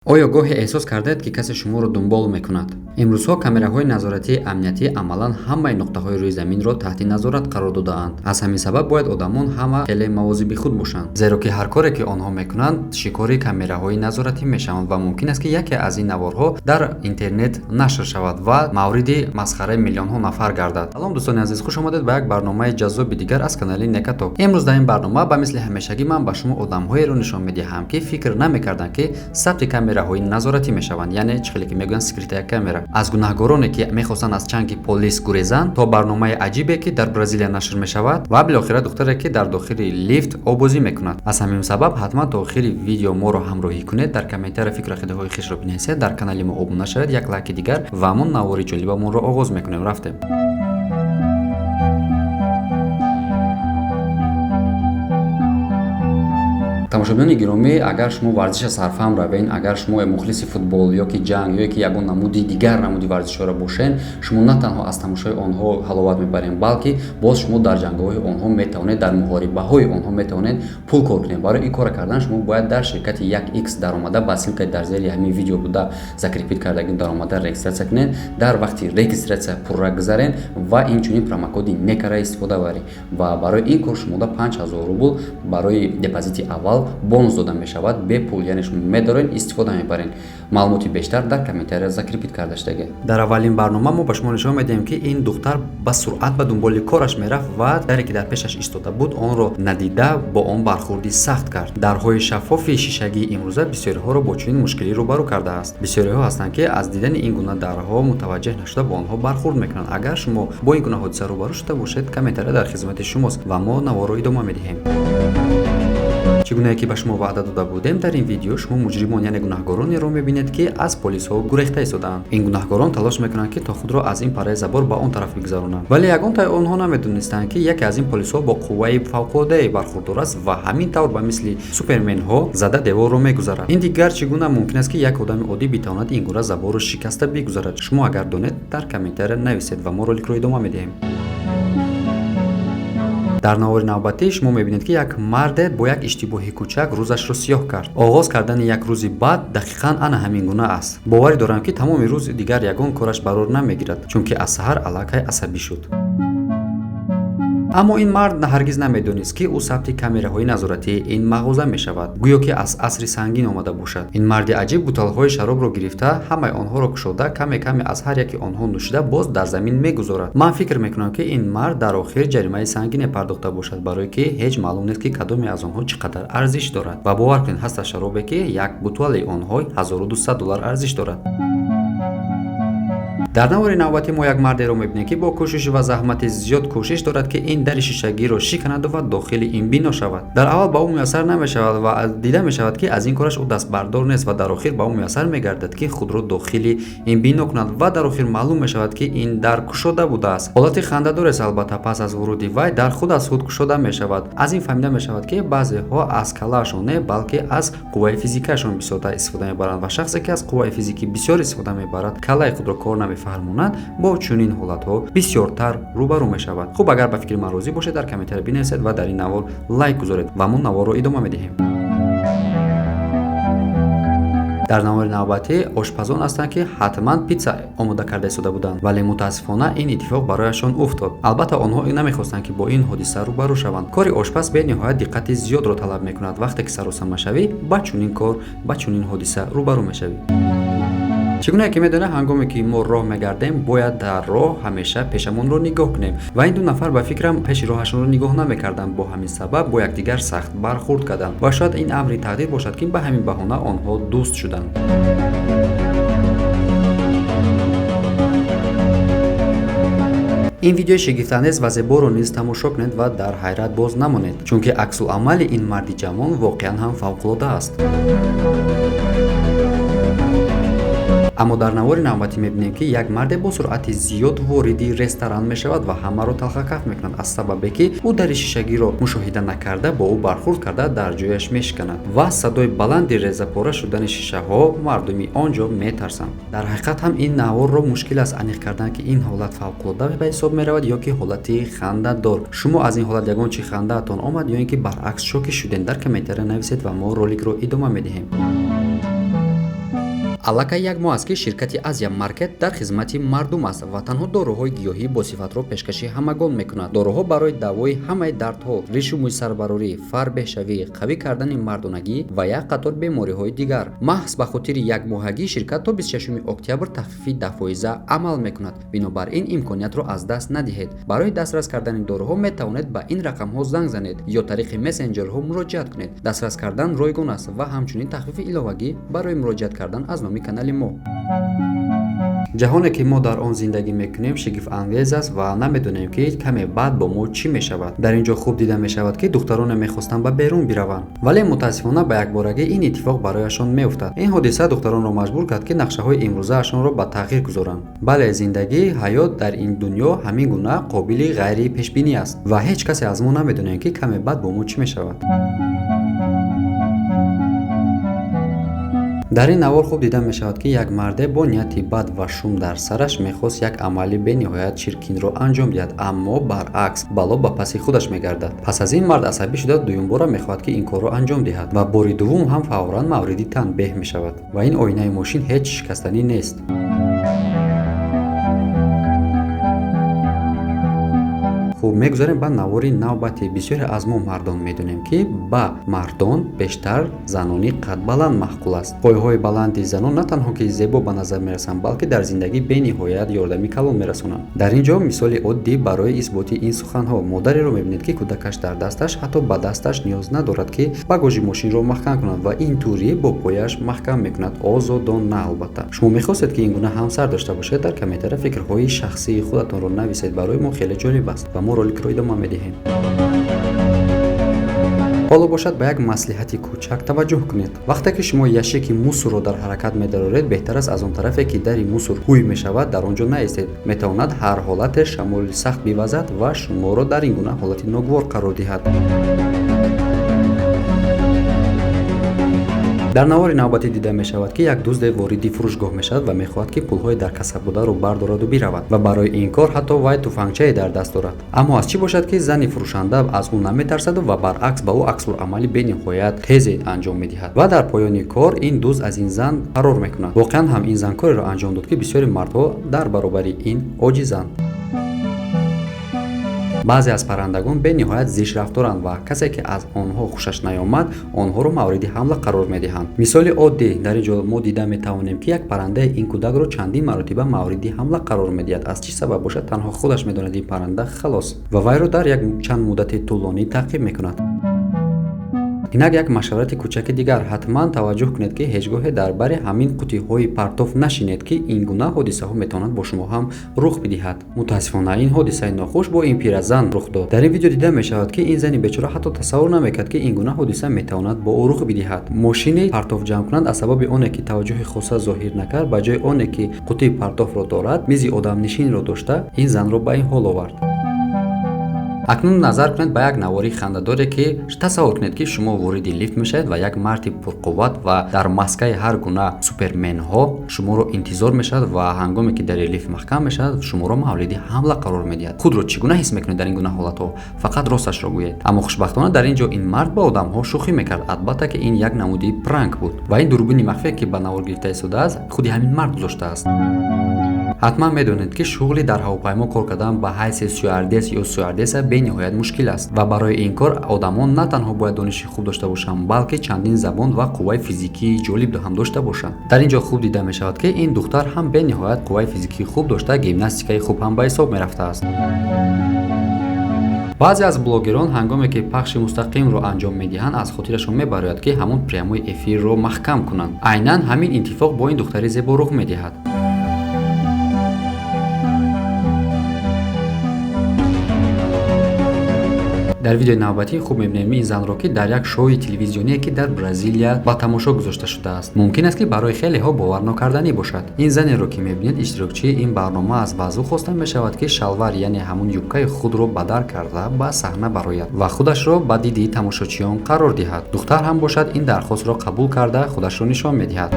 Оё гоҳе эҳсос кардаед, ки касе шуморо дунбол мекунад? Имрӯзҳо камераҳои назоратии амниятӣ амалан ҳамаи нуқтаҳои рӯи заминро таҳти назорат қарор додаанд. Аз ҳамин сабаб бояд одамон ҳама хеле мавозиби худ бошанд, зеро ки ҳар коре ки онҳо мекунанд, шикори камераҳои назоратӣ мешаванд ва мумкин аст, ки яке аз ин наворҳо дар интернет нашр шавад ва мавриди масхараи миллионҳо нафар гардад. Салом, дӯстони азиз, хуш омадед ба як барномаи ҷаззоби дигар аз канали Некаток. Имрӯз дар ин барнома ба мисли ҳамешагӣ ман ба шумо одамҳоеро нишон медиҳам, ки фикр намекарданд, ки сабти камераҳои назоратӣ мешаванд, яъне чӣ хеле ки мегӯянд, скрытая камера. Аз гунаҳгороне, ки мехостанд аз чанги полис гурезанд, то барномаи аҷибе, ки дар Бразилия нашр мешавад, ва билохира духтаре, ки дар дохили лифт обозӣ мекунад. Аз ҳамин сабаб ҳатман то охири видео моро ҳамроҳӣ кунед, дар комментария фикру ақидаҳои хешро бинависед, дар канали мо обуна шавед, як лайки дигар ва мо навори ҷолибамонро оғоз мекунем. Рафтем. Тамошобинони гиромӣ, агар шумо варзиша сарфаҳм равен, агар шумо мухлиси футбол ё ки ҷанг ё ки ягон намуди дигар намуди варзишҳоро бошен, шумо на танҳо аз тамошои онҳо ҳаловат мебарем, балки боз шумо дар ҷангоҳои онҳо метавонед, дар муҳорибаҳои онҳо метавонед пул кор кунед. Барои ин кора кардан шумо бояд дар ширкати 1x даромада, ба ссылкаи дар зери ҳамин видео буда закрепить кардагӣ даромада регистрация кунед. Дар вақти регистрация пурра гузарен ва инчунин промокоди некара истифода баред ва барои ин кор шумода 5000 рубл барои депозити аввал бонус дода мешавад, бепул, яъне шумо медорен, истифода мебарен. Маълумоти бештар дар комментария закрепить карда шудагӣ. Дар аввалин барнома мо ба шумо нишон медиҳем, ки ин духтар ба суръат ба дунболи кораш мерафт ва даре, ки дар пешаш истода буд, онро надида бо он бархурди сахт кард. Дарҳои шаффофи шишагии имрӯза бисёриҳоро бо чунин мушкилӣ рӯбарӯ кардааст. Бисёриҳо ҳастанд, ки аз дидани ин гуна дарҳо мутаваҷҷеҳ нашуда бо онҳо бархурд мекунанд. Агар шумо бо ин гуна ҳодиса рӯбарӯ шуда бошед, комментария дар хизмати шумост ва мо наворро идома медиҳем. Чӣ гунае ки ба шумо ваъда дода будем, дар ин видео шумо муҷримон, яъне гунаҳгоронеро мебинед, ки аз полисҳо гурехта истодаанд. Ин гунаҳгорон талош мекунанд, ки то худро аз ин параи забор ба он тараф бигзаронанд, вале ягонтаи онҳо намедонистанд, ки яке аз ин полисҳо бо қувваи фавқулоддае бархурдор аст ва ҳамин тавр ба мисли суперменҳо зада деворро мегузарад. Ин дигар чӣ гуна мумкин аст, ки як одами оддӣ битавонад ин гуна заборро шикаста бигузарад? Шумо агар донед, дар комментария нависед ва мо роликро идома медиҳем. Дар навори навбатӣ шумо мебинед, ки як марде бо як иштибоҳи кӯчак рӯзашро сиёҳ кард. Оғоз кардани як рӯзи бад дақиқан ана ҳамин гуна аст. Боварӣ дорам, ки тамоми рӯз дигар ягон кораш барор намегирад, чунки аз саҳар аллакай асабӣ шуд. Аммо ин мард ҳаргиз намедонист, ки ӯ сабти камераҳои назоратии ин мағоза мешавад. Гӯё ки аз асри сангин омада бошад. Ин марди аҷиб буталҳои шаробро гирифта, ҳамаи онҳоро кушода, каме каме аз ҳар яки онҳо нӯшида, боз дар замин мегузорад. Ман фикр мекунам, ки ин мард дар охир ҷаримаи сангине пардохта бошад, барое ки ҳеҷ маълум нест, ки кадоме аз онҳо чӣ қадар арзиш дорад. Ва бовар кунед, ҳаста шаробе, ки як буталаи онҳо 1200 доллар арзиш дорад. Дар навори навбатӣ мо як мардеро мебинем, ки бо кӯшиш ва заҳмати зиёд кӯшиш дорад, ки ин дари шишагиро шиканаду ва дохили ин бино шавад. Дар аввал ба ӯ муяссар намешавад ва дида мешавад, ки аз ин кораш ӯ дастбардор нест ва дар охир ба ӯ муяссар мегардад, ки худро дохили ин бино кунад ва дар охир маълум мешавад, ки ин дар кушода будааст. Ҳолати хандадорест, албатта. Пас аз вуруди вай дар худ аз худ кушода мешавад. Аз ин фаҳмида мешавад, ки баъзеҳо аз калаашон не, балки аз қувваи физикаашон бисёртар истифода мебаранд ва шахсе, ки аз қувваи физикӣ бисёр истифода мебарад, калаи худро кор намефармонад, бо чунин ҳолатҳо бисёртар рӯбарӯ мешавад. Хуб, агар ба фикри ман розӣ бошед, дар комментария бинависед ва дар ин навор лайк гузоред ва мо наворро идома медиҳем. Дар навори навбатӣ ошпазон ҳастанд, ки ҳатман питса омода карда истода буданд, вале мутаассифона ин иттифоқ барояшон уфтод. Албатта, онҳо намехостанд, ки бо ин ҳодиса рӯбарӯ шаванд. Кори ошпаз бениҳоят диққати зиёдро талаб мекунад. Вақте ки саросама шавӣ, ба чунин кор, ба чунин ҳодиса рӯбарӯ мешавӣ. Чӣ гунае ки медонед, ҳангоме ки мо роҳ мегардем, бояд дар роҳ ҳамеша пешамонро нигоҳ кунем ва ин ду нафар, ба фикрам, пеши роҳашонро нигоҳ намекарданд. Бо ҳамин сабаб бо якдигар сахт бархурд карданд ва шояд ин амри тақдир бошад, ки ба ҳамин баҳона онҳо дӯст шуданд. Ин видеои шигифтандез ва зеборо низ тамошо кунед ва дар ҳайрат боз намонед, чунки аксуламали ин марди ҷавон воқеан ҳам фавқулода аст. Аммо дар навори навбатӣ мебинем, ки як марде бо суръати зиёд вориди ресторан мешавад ва ҳамаро талхакаф мекунад, аз сабабе ки ӯ дари шишагиро мушоҳида накарда, бо ӯ бархурд карда, дар ҷояш мешиканад ва садои баланди резапора шудани шишаҳо мардуми он ҷо метарсанд. Дар ҳақиқат ҳам ин наворро мушкил аст аниқ кардан, ки ин ҳолат фавқулода ба ҳисоб меравад ё ки ҳолати хандадор. Шумо аз ин ҳолат ягон чӣ хандаатон омад ё ин ки баръакс шокӣ шудем? Дар комментария нависед ва мо роликро идома медиҳем. Аллакай як моҳ аст, ки ширкати Азия Маркет дар хизмати мардум аст ва танҳо доруҳои гиёҳӣ бо сифатро пешкаши ҳамагон мекунад. Доруҳо барои давои ҳамаи дардҳо, ришу мӯйсарбарорӣ, фарбеҳшавӣ, қавӣ кардани мардонагӣ ва як қатор бемориҳои дигар. Маҳз ба хотири якмоҳагӣ ширкат то 26 октябр тахфифи 10% амал мекунад. Бинобар ин имкониятро аз даст надиҳед. Барои дастрас кардани доруҳо метавонед ба ин рақамҳо занг занед ё тариқи мессенҷерҳо муроҷиат кунед. Дастрас кардан ройгон аст ва ҳамчунин тахфифи иловагӣ барои муроҷиат кардан аз номи канали мо. Ҷаҳоне, ки мо дар он зиндагӣ мекунем, шигифтангез аст ва намедонем, ки каме баъд бо мо чӣ мешавад. Дар ин ҷо хуб дида мешавад, ки духтароне мехостанд ба берун бираванд, вале мутаассифона ба якборагӣ ин иттифоқ барояшон меуфтад. Ин ҳодиса духтаронро маҷбур кард, ки нақшаҳои имрӯзаашонро ба тағйир гузоранд. Бале, зиндагӣ, ҳаёт дар ин дунё ҳамин гуна қобили ғайри пешбинӣ аст ва ҳеҷ касе аз мо намедонем, ки каме баъд бо мо чӣ мешавад. Дар ин навор хуб дида мешавад, ки як марде бо нияти бад ва шум дар сараш мехост як амали бениҳоят чиркинро анҷом диҳад, аммо баръакс бало ба паси худаш мегардад. Пас аз ин мард асабӣ шуда дуюмбора мехоҳад, ки ин корро анҷом диҳад ва бори дуввум ҳам фавран мавриди танбеҳ мешавад ва ин оинаи мошин ҳеҷ шикастанӣ нест. Хуб, мегузарем ба навори навбатӣ. Бисёре аз мо мардон медонем, ки ба мардон бештар занони қадбаланд маъқул аст. Пойҳои баланди занон на танҳо ки зебо ба назар мерасанд, балки дар зиндагӣ бениҳоят ёрдами калон мерасонанд. Дар ин ҷо мисоли оддӣ барои исботи ин суханҳо: модареро мебинед, ки кӯдакаш дар дасташ, ҳатто ба дасташ ниёз надорад, ки багожи мошинро маҳкам кунад ва ин турӣ бо пояш маҳкам мекунад, озодона. Албатта, шумо мехостед, ки ин гуна ҳамсар дошта бошед? Дар комментария фикрҳои шахсии худатонро нависед, барои мо хеле ҷолиб аст ва мо роликро идома медиҳем. Ҳоло бошад, ба як маслиҳати кӯчак таваҷҷӯҳ кунед. Вақте ки шумо ящики мусорро дар ҳаракат медароред, беҳтар аст аз он тарафе, ки дари мусор ҳуй мешавад, дар он ҷо наистед. Метавонад ҳар ҳолате шамоли сахт бивазад ва шуморо дар ин гуна ҳолати ногувор қарор диҳад. Дар навори навбатӣ дида мешавад, ки як дузде вориди фурӯшгоҳ мешавад ва мехоҳад, ки пулҳои дар касса бударо бардораду биравад ва барои ин кор ҳатто вай туфангчае дар даст дорад. Аммо аз чӣ бошад, ки зани фурӯшанда аз ӯ наметарсаду ва баръакс ба ӯ аксуламали бениҳоят тезе анҷом медиҳад ва дар поёни кор ин дузд аз ин зан фарор мекунад. Воқеан ҳам ин зан кореро анҷом дод, ки бисёри мардҳо дар баробари ин оҷизанд. Баъзе аз паррандагон бениҳоят зишт рафторанд ва касе, ки аз онҳо хушаш наёмад, онҳоро мавриди ҳамла қарор медиҳанд. Мисоли оддӣ: дар ин ҷо мо дида метавонем, ки як паррандаи ин кӯдакро чандин маротиба мавриди ҳамла қарор медиҳад. Аз чӣ сабаб бошад, танҳо худаш медонад ин парранда, халос, ва вайро дар як чанд муддати тӯлонӣ таъқиб мекунад. Инак як машварати кӯчаки дигар: ҳатман таваҷҷӯҳ кунед, ки ҳеҷ гоҳе дар бари ҳамин қуттиҳои партоф нашинед, ки ин гуна ҳодисаҳо метавонад бо шумо ҳам рух бидиҳад. Мутаассифона, ин ҳодисаи нохуш бо ин пиразан рух дод. Дар ин видео дида мешавад, ки ин зани бечора ҳатто тасаввур намекард, ки ин гуна ҳодиса метавонад бо ӯ рух бидиҳад. Мошини партоф ҷамъкунанд аз сабаби оне, ки таваҷҷӯҳи хоса зоҳир накард, ба ҷои оне ки қуттии партофро дорад, мизи одамнишинро дошта, ин занро ба ин ҳол овард. Акнун назар кунед ба як навори хандадоре, ки тасаввур кунед, ки шумо вориди лифт мешавед ва як марди пурқувват ва дар маскаи ҳар гуна суперменҳо шуморо интизор мешавад ва ҳангоме ки дари лифт маҳкам мешавад, шуморо мавриди ҳамла қарор медиҳад. Худро чӣ гуна ҳис мекунед дар ин гуна ҳолатҳо? Фақат росташро гӯед. Аммо хушбахтона дар ин ҷо ин мард ба одамҳо шӯхӣ мекард. Албатта, ки ин як намуди пранк буд ва ин дурбини махфие, ки ба навор гирифта истодааст, худи ҳамин мард гузоштааст. Ҳатман медонед, ки шуғли дар ҳавопаймо кор кардан ба ҳайси стюардес ё стюардеса бениҳоят мушкил аст ва барои ин кор одамон на танҳо бояд дониши хуб дошта бошанд, балки чандин забон ва қувваи физикии ҷолиб ҳам дошта бошанд. Дар ин ҷо хуб дида мешавад, ки ин духтар ҳам бениҳоят қувваи физикии хуб дошта, гимнастикаи хуб ҳам ба ҳисоб мерафтааст. Баъзе аз блогерон, ҳангоме ки пахши мустақимро анҷом медиҳанд, аз хотирашон мебарояд, ки ҳамон прямой эфирро маҳкам кунанд. Айнан ҳамин иттифоқ бо ин духтари зебо рух медиҳад. Дар видеои навбатӣ хуб мебинем ин занро, ки дар як шоуи телевизионие, ки дар Бразилия ба тамошо гузошта шудааст, мумкин аст, ки барои хелеҳо боварнокарданӣ бошад. Ин занеро, ки мебинед, иштирокчии ин барнома аст ва аз ӯ хоста мешавад, ки шалвар, яъне ҳамун юбкаи худро бадар карда, ба саҳна барояд ва худашро ба диди тамошочиён қарор диҳад. Духтар ҳам бошад, ин дархостро қабул карда, худашро нишон медиҳад.